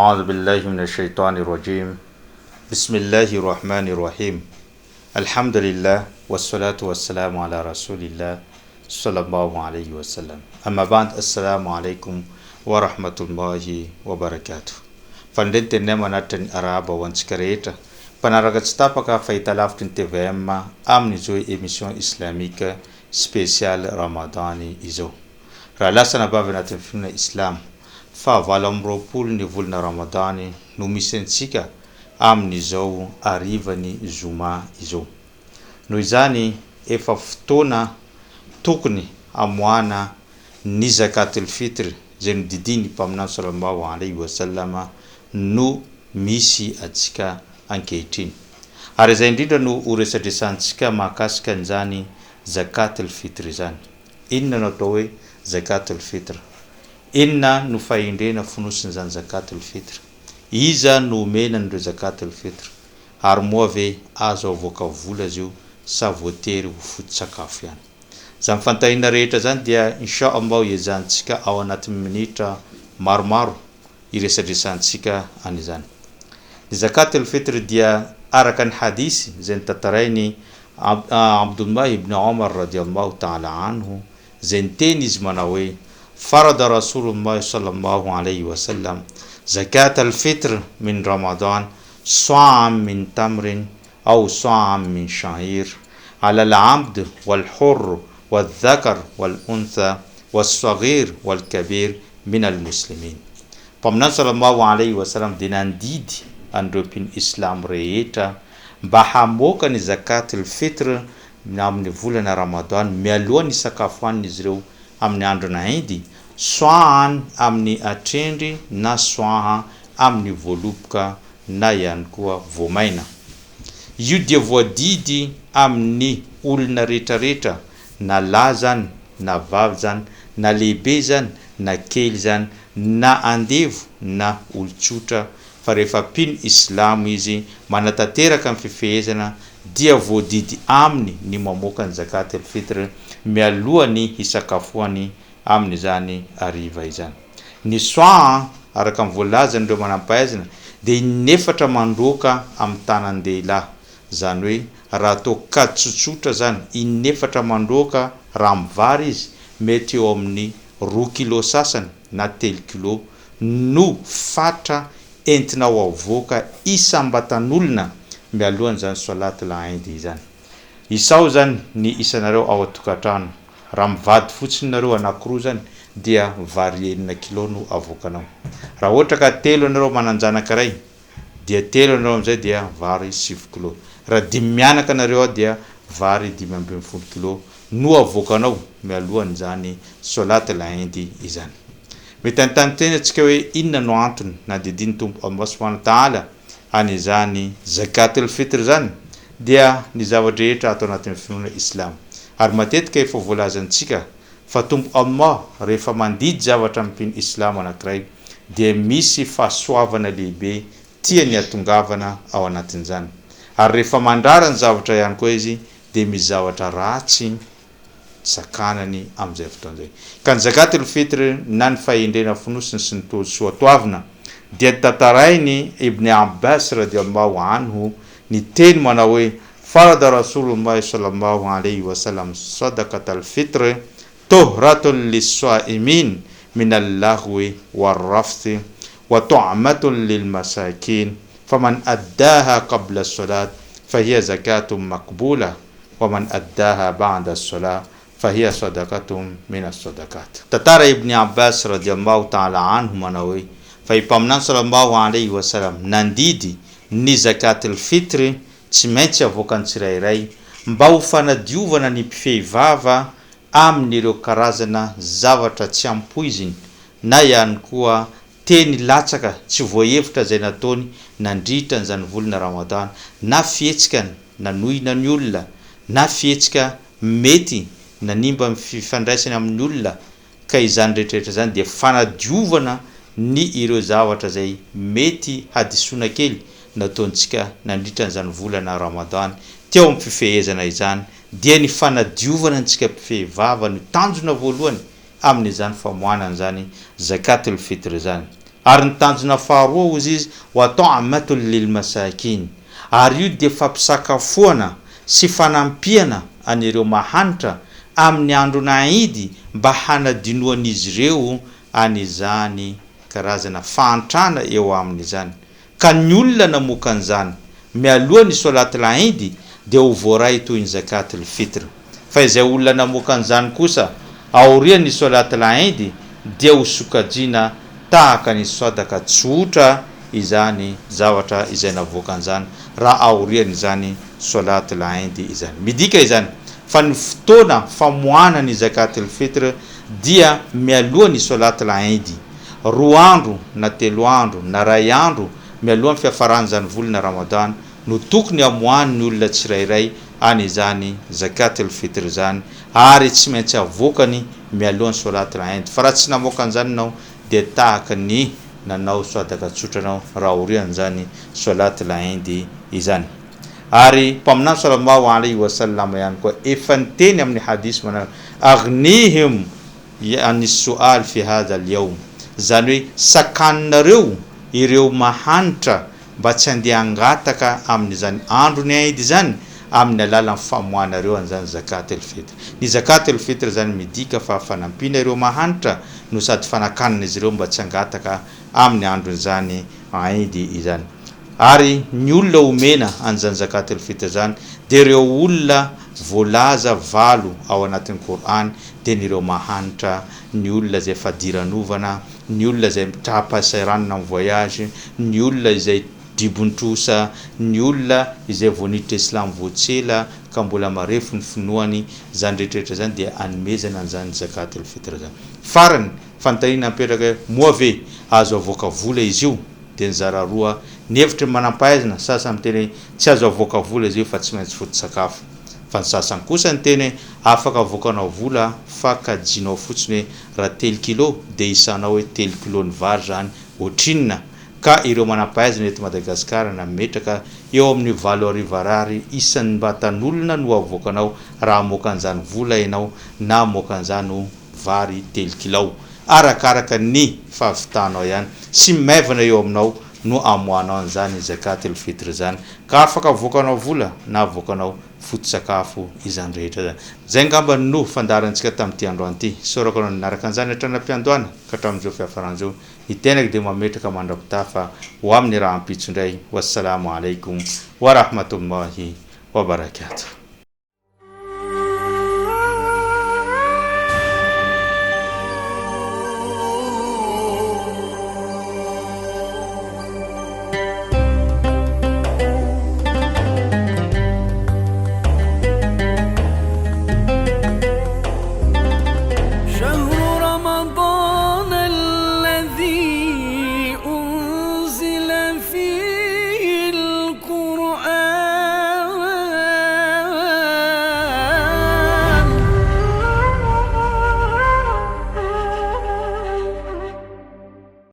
A'udhu billahi minash shaitani rajim. Bismillahi rahmani rahim. Alhamdulillah wassalatu wassalamu ala rasulillah sallallahu alayhi wasallam. Amma ba'd, assalamu alaikum wa rahmatullahi wa barakatuh. Fanindreny teninay manatitra ny arahaba ho antsika rehetra mpanaraka tsy tapaka fahitalavitry ny tvm amin'izao émission islamique spéciale Ramadan izao. Raha lasa anabavy anatin'ny finoana Islamo, faha 28 ny volana Ramadany no misy antsika amin'izao harivan'ny zoma izao. Noho izany, efa fotoana tokony hamoahana ny Zakatul Fitr izay nodidian'ny Mpaminany Sallallahu Alaihi Wasallam no misy antsika ankehitriny. Ary izay indrindra no ho resadresantsika mahakasika an'izany Zakatul Fitr izany. Inona no atao hoe Zakatul Fitr? Inona no fahendrena fonosin'izany Zakatul Fitr? Iza no omena an'ireo Zakatul Fitr? Ary moa ve azo avoaka vola izy io sa voatery ho foto-tsakafo ihany? Izany fanontaniana rehetra izany dia Insha Allah hiezahantsika ao anatin'ny minitra maromaro hiresadresantsika an'izany. Ny Zakatul Fitr dia araka ny hadith izay notantarain'i Abdullah ibn Omar radiallahu ta'ala anhu izay niteny izy manao hoe, Farada Rasulullah sallallahu alayhi wa sallam zakat al-fitr min Ramadan sa'an min tamrin aw sa'an min sha'ir ala al-abd wal-hurr wal-dhakar wal-untha was-saghir wal-kabir min al-muslimin. Mpaminany sallallahu alayhi wa sallam dia nandidy an'ireo mpino Islamo rehetra mba hamoaka ny zakat al-fitr amin'ny volana Ramadan mialoha ny hisakafoanin'izy ireo amin'ny androna Eid, soahan amin'ny atrendry na soaha amin'ny voaloboka na ihany koa voamaina. Io dia voadidy amin'ny olona rehetrarehetra na lahy izany na vavy izany na lehibe izany na kely izany na andevo na olon-tsotra fa rehefa mpino islamo izy manatanteraka ny fifehezana dia voadidy aminy ny mamoaka ny zakat al-fitr mialoha ny hisakafoany amin'izany hariva izany. Ny soa'a araka ny voalazan'ireo manampahaizana dia in'efatra mandroaka amin'ny tanan-dehilahy, izany hoe raha atao kajy tsotsotra izany, in'efatra mandroaka raha amin'ny vary izy mety eo amin'ny roa kilo sasany na telo kilo no fatra entinao avoaka isam-batan'olona mialohan'izany Solat al-Eid izany. Isao izany ny isanareo ao an-tokantrano. Raha mivady fotsiny nareo anakiroa izany dia vary enina kilao no avoakanao. Raha ohatra ka telo ianareo manan-janaka iray dia telo ianareo amin'izay dia vary sivy kilao. Raha dimy mianaka nareo ao dia vary 15 kilao no avoakanao mialohan'izany Solat al-Eid izany. Mety hanontany tena isika hoe inona no antony nandidian'ny Tompo Allah subhanahu wa ta'ala an'izany Zakat al-Fitr izany? Dia ny zava-drehetra ato anatin'ny finoana Islamo. Ary matetika efa voalazantsika fa Tompo Allah rehefa mandidy zavatra amin'ny mpino Islamo anankiray dia misy fahasoavana lehibe tiany hatongavana ao anatin'izany. Ary rehefa mandrara ny zavatra ihany koa Izy dia misy zavatra ratsy sakanany amin'izay fotoana izay. Ka ny Zakat al-Fitr na ny fahendrena fonosiny sy ny soatoavina dia tantarain'i Ibn Abbas radiallahu anhu niteny manao hoe, Farada Rasulullah sallallahu alayhi wa sallam sadaqat al-fitr tuhratun lis-saimin min al-laghwi war-rafthi wa tu'matun lil-masakin faman addaha qabla as-salat fahiya zakatun maqbula wa man addaha ba'da as-salah fahiya sadaqatun min as-sadaqat. Tantara Ibn Abbas radiallahu ta'ala anhu manao hoe, Fa i Mpaminany sallallahu alaihi wa sallam nandidy ny zakat al-fitr tsy maintsy avoakan'ny tsirairay mba ho fanadiovana ny mpifehy vava amin'ireo karazana zavatra tsy ampoiziny na ihany koa teny latsaka tsy voahevitra izay nataony nandritra an'izany volana Ramadan na fihetsikany nanohina ny olona na fihetsika mety nanimba ny fifandraisany amin'ny olona ka izany rehetrarehetra izany dia fanadiovana ny ireo zavatra izay mety hadisoana kely nataontsika nandritra an'izany volana Ramadan teo amin'ny fifehezana izany dia ny fanadiovana antsika mpifehy vava no tanjona voalohany amin'izany famoahana an'izany Zakatul Fitr izany. Ary ny tanjona faharoa hozy izy, wa ta'matun lil masakin, ary io dia fampisakafoana sy fanampiana an'ireo mahantra amin'ny andron'ny Eid mba hanadinoan'izy ireo an'izany karazana fahantrana eo aminy izany. Ka ny olona namoaka an'izany mialoha ny Solat al-Eid dia ho voaray toy ny Zakat al-Fitr. Fa izay olona namoaka an'izany kosa aorian'ny Solat al-Eid dia ho sokajiana tahaka ny Sadaka tsotra izany zavatra izay navoakan'izany raha aorian'izany Solat al-Eid izany. Midika izany fa ny fotoana famoahana ny Zakat al-Fitr dia mialoha ny Solat al-Eid, roa andro na telo andro na ray andro mialohan'ny fiafaran'izany volana Ramadan no tokony hamoahan'ny olona tsirairay an'izany Zakat al-Fitr izany ary tsy maintsy avoakany mialohan'ny Solat al-Eid fa raha tsy namoaka an'izany ianao dia tahaka ny nanao Sadaka tsotra anao raha aorian'izany Solat al-Eid izany. Ary Mpaminany Sallallahu alaihi wa sallam ihany koa efa niteny amin'ny Hadith manao Aghnihim An'ny su'al fi hadha al-yawm, izany hoe sakaninareo ireo mahantra mba tsy handeha hangataka amin'izany andron'ny Eid izany amin'ny alalan'ny famoahanareo an'izany zakat al-fitr. Ny zakat al-fitr izany midika fa fanampiana ireo mahantra no sady fanakanana izy ireo mba tsy hangataka amin'ny andron'izany Eid izany. Ary ny olona omena an'izany zakat al-fitr izany dia ireo olona voalaza valo ao anatin'ny Kor'any dia ny ireo mahantra, ny olona izay fadiranovana, ny olona izay tra-pahasahiranana amin'ny voyage, ny olona izay dribon-trosa, ny olona izay vao niditra islam vao tsy ela ka mbola marefo ny finoany, izany rehetra rehetra izany dia anomezana an'izany zakat al-fitr izany. Farany, fanontaniana mipetraka hoe moa ve azo avoaka vola izy io? Dia nizara roa ny hevitry ny manampahaizana, sasany miteny hoe tsy azo avoaka vola izy io fa tsy maintsy foto-tsakafo. Fa ny sasany kosa niteny hoe afaka avoakanao vola fa kajinao fotsiny hoe raha telo kilo dia isanao hoe telo kilo ny vary izany ohatrinona ka ireo manampahaizana eto Madagasikara nametraka eo amin'ny 8000 ariary isan'ny vatan'olona no avoakanao raha hamoaka an'izany vola ianao na hamoaka an'izany ho vary telo kilao arakaraka ny fahavitanao ihany sy maivana eo aminao no amoahanao an'izany zakat el fitr izany ka afaka avoakanao vola na avoakanao foto-tsakafo izany rehetra izany. Izay angamba no fandaharantsika tamin'ity androany ity. Isaorako anao nanaraka an'izany hatrany am-piandohana ka hatramin'izao fiafarana izao. Ny tenako dia mametraka mandra-pitafa ho amin'ny rahampitso indray. Wassalamo alaikum wa rahmatullahi wa barakatuh.